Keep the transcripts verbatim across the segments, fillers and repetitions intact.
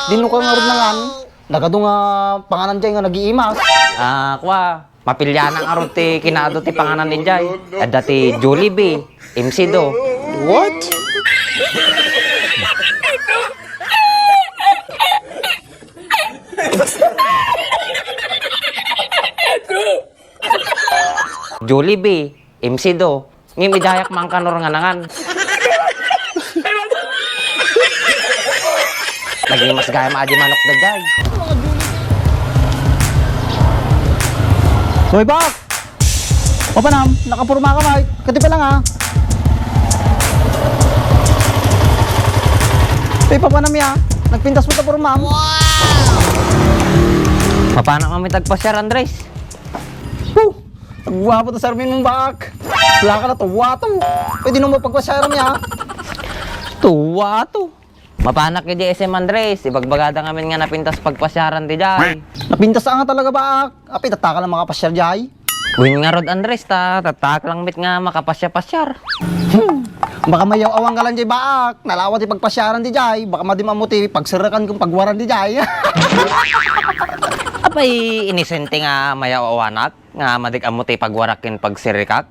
Dinno ka ngarud nangan. Nagadu nga panganan jay nga nagiimas. Ah, kua, mapiliana ngarud ti kinaadu ti panganan idiay. Adda ti Jollibee, M C do. What? Jollibee, M C do. Ngem idiayak Mangkanor nga nangan. Nagimas gayam adi manok daydiay. Hoy, Bak! Papanam, nakaporma ka, Mike. Kati pa lang, ah. Hoy, papanam ya. Nagpintas mo ta pormam. Papanam kami tagpasiar, Andres. Huh! Guwapo to, Sarmin mong Bak. Laka na tuwa to. Pwede nung mapagpasiaran niya. Tuwa to. Mapanak iti S M Andres, ibagbagada ngamin nga napintas pagpasiaran ti jay. Napintas nga talaga, Bak. Api, tattaka lang makapasiar jay. Win nga rod, Andres, ta tattaka lang met nga makapasiar-pasiar. Hmm. Baka mayaw-awang ka lang jay, Bak. Nalawa ti pagpasiaran ti jay. Baka madi ammo ti pagserekan kung pagwaran ti jay. Apay, inisente nga mayaw-awanak? Nga madik ammo ti pagwarak ken pagserrekak?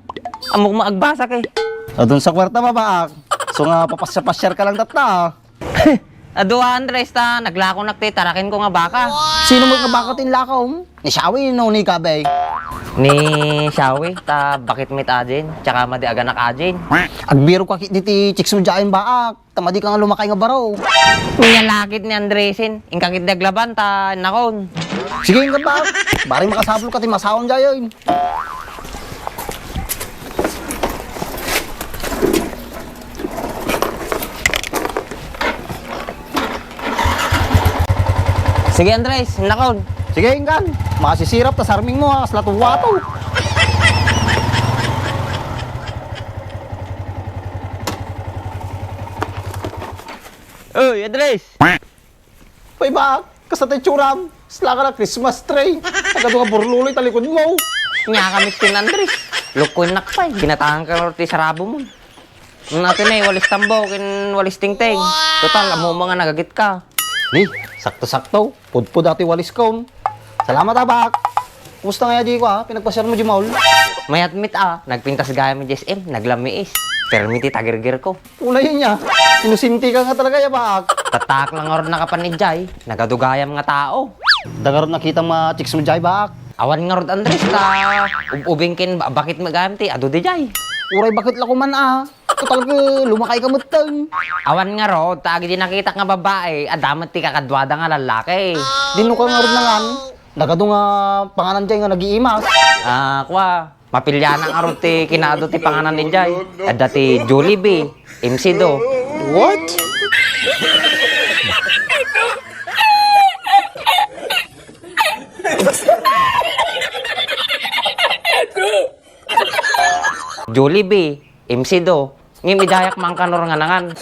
Ammok maagbasa kay. Adun sa kwarta, Bak. So nga, papasiar-pasiar ka lang tatta. Adu a, Andres, ta naglakonak ti tarakenko nga baka. Sino met nga baka ti inlakaw? Ni Shawi no ni Gabay? Ni Shawi, ta bakit met ajin, tsaka madi aganak ajin. Agbiro ka kit diti chicks mo diay, Bak. Ta madi ka nga lumakay nga baro. Nia lakit ni Andresin, inka kit daglaban, ta nakon. Sige, inka, Bak. Bari makasapul ka ti masawam diay. Sige, Andres, nakon. Sige, ingkan. Makasisirap ta sarming mo, ha, kasla tuwa to. Oy, Andres! Pay, Bak, kasla ti itsuram? Kasla ka na Christmas tree. Nagadu nga burluloy ta likod mo. Nia kami ken Andres. Lukko innak pay, ginatangan ka ti sarabo mo. Natin eh, walis tambo, ken walis tingting. Total, ammo nga nagagit ka. Ni, sakto-sakto. Pudpud dati walis kon. Salamat, a, Bak. Kumusta nga di ko, a? Pinagpasiar mo di maul? Mayat met, a. Nagpintas gayam di S M, naglamiis. Permi ti tagirgir ko. Ulay niya. Inosente ka nga talaga, ya, Bak. Tatak lang ngarud nakapan idiay. Nagadu gayam nga tao. Da ngarud nakita ma chicks mo diay, Bak. Awan ngarud, Andres, ta ub-ubing ken ba-, bakit mo gayam ti adu diay. Uray bakit la kuman, a. Total ket lumakay ka metten. Awan ngarud, ta agidi nakitak nga babai, adda met ti kakaduada nga lallaki. Dinno ka ngarud nangan, nagadu nga panganan diay nga nagiimas. A, kua, mapiliana ngarud ti kinaadu ti panganan idiay. Adda ti Jollibee, M C do. What? Jollibee, M C do, ngem idiayak Mangkanor nga nangan.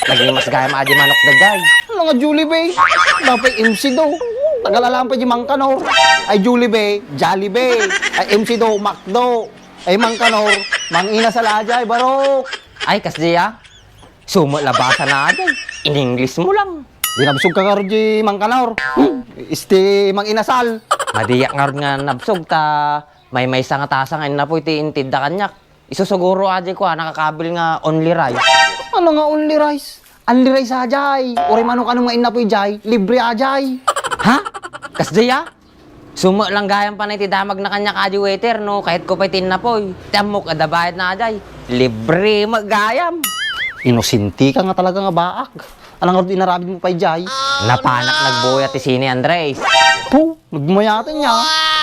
Nagimas gayam adi manok daydiay. Ala nga Jollibee, dapay M C do. Tagal-alam pay di Mangkanor. Ay Jollibee, Jollibee. Ay M C do, McDo. Ay Mangkanor, Mang Inasal diay, barok. Ay, kasdiay, a. Sumo labasa na diay. In English mo lang. Di nabsog ka ngarud di Mangkanor. Isti Mang Inasal. Madiak ngarud nga nabsog ta maymaysa nga tasa nga innapoy ti intedda kaniak. Isu siguro adiay kua, nakakabil nga only rice. Ano nga only rice? Only rice adiay. Uray mano-kano nga innapoy diay, libre adiay. Ha? Kasdiay, a? Sumo lang gayam panay ti damagna kaniak a di waiter no kayatko pay ti innapoy. Ti ammok, adda bayadna adiay. Libre met gayam. Inosente ka nga talaga nga baak. Ala ngarud inaramid mo pay diay? Napanak nagbuya ti sine, Andres. Puh, nagmayat nia.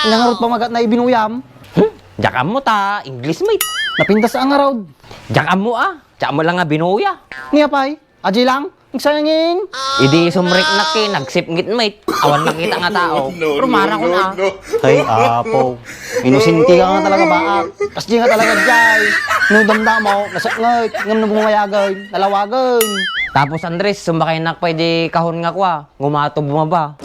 Ania ngarud pamagatna a binuyam? Hmm, diak ammo ta English met. Napintas a ngarud. Diak ammo, a. Diak ammo lang nga binuya. Nia pay? Adiay lang? Nagsayangin? Idi sumreknak ket nagsipngit met. Awan nakita nga tao. Rumarakon, a. Ay, apo. Inosente ka nga talaga, baak. Kasdiay nga talaga diay. No damdamo, nasipngit. Ngem no bumayagen, nalawagen. Tapos, Andres, sumakaynak pay di kahon nga kua. Ngumato bumaba.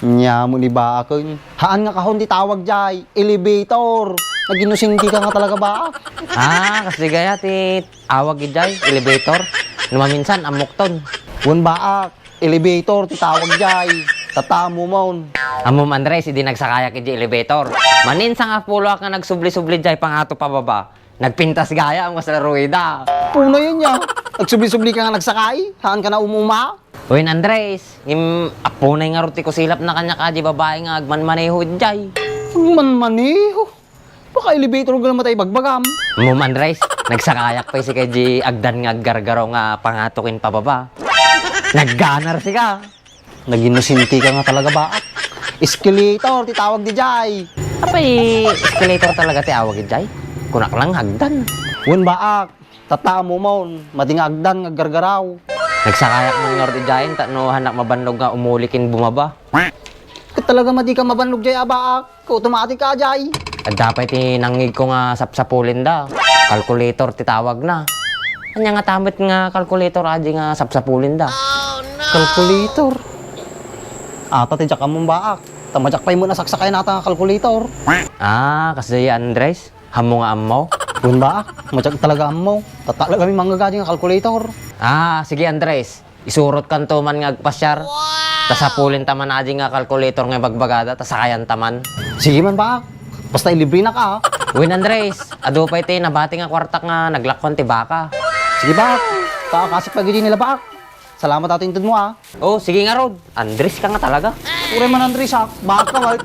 Nia mo ni baak, oy. Haan nga kahon ti tawag diay. Elevator. Naginosente ka nga talaga, baak. A, kasdiay gayam ti awag idiay, elevator. No maminsan, ammokton. Wen baak, elevator ti tawag jay. Tatamu mon. Ammom, Andres, idi nagsakayak iti elevator. Maninsa nga puloak nga nagsubli-subli jay pangato pababa. Nagpintas gayam nga sa rueda. Punayen ya. Nagsubli-subli ka nga nagsakay? Haan ka na umuma? Wen, Andres, ngem appunay ngarud ti kusilap na kaniak a di babae nga agmanmaneho idiay. Agmanmaneho? Paka-elevator gayam ta ibagbagam. Ammom, Andres, nagsakayak pay sika idi agdan nga aggargaraw nga pangato ken pababa. Nagganar sika. Naginosinti ka nga talaga, baak. Escalator ti tawag didiay. Apay, escalator talaga ti awag idiay? Kunak lang, hagdan. Wen, baak. Tatamu mon, madi nga agdan nga aggargaraw. Nagsakayak man ngarud idiay, tapno hanak mabannog nga umuli ken bumaba. Ket talaga madi ka mabannog jay a, baak. Automatic ka jay. Adda pay ti nangngegko nga sapsapulen da. Calculator ti tawagna. Ania ngata met nga calculator a di nga sapsapulen da? Calculator? Ata ti diak ammom, baak. Ta madiak pay met nasaksakayan ata nga calculator. Ah, kasdiay, Andres? Ammo nga ammo? Wen, baak. Madiak talaga ammo. Ta talaga mi mangngeg adi nga calculator. Ah, sige, Andres. Isurotkanto man nga agpasiar. Ta sapulenta man adi nga calculator nga ibagbagada, ta sakayanta man. Sige man, baak. Basta ilibrenak a. Wen, Andres, adu pay ti nabati nga kuartak nga naglakuan ti baka. Sige, baak. Paakasik pay dagiti nila, baak. Salamat a ti inted mo, a. Oh, sige ngarud. Andres ka nga talaga. Uray man Andres, a. Baak ka, baak.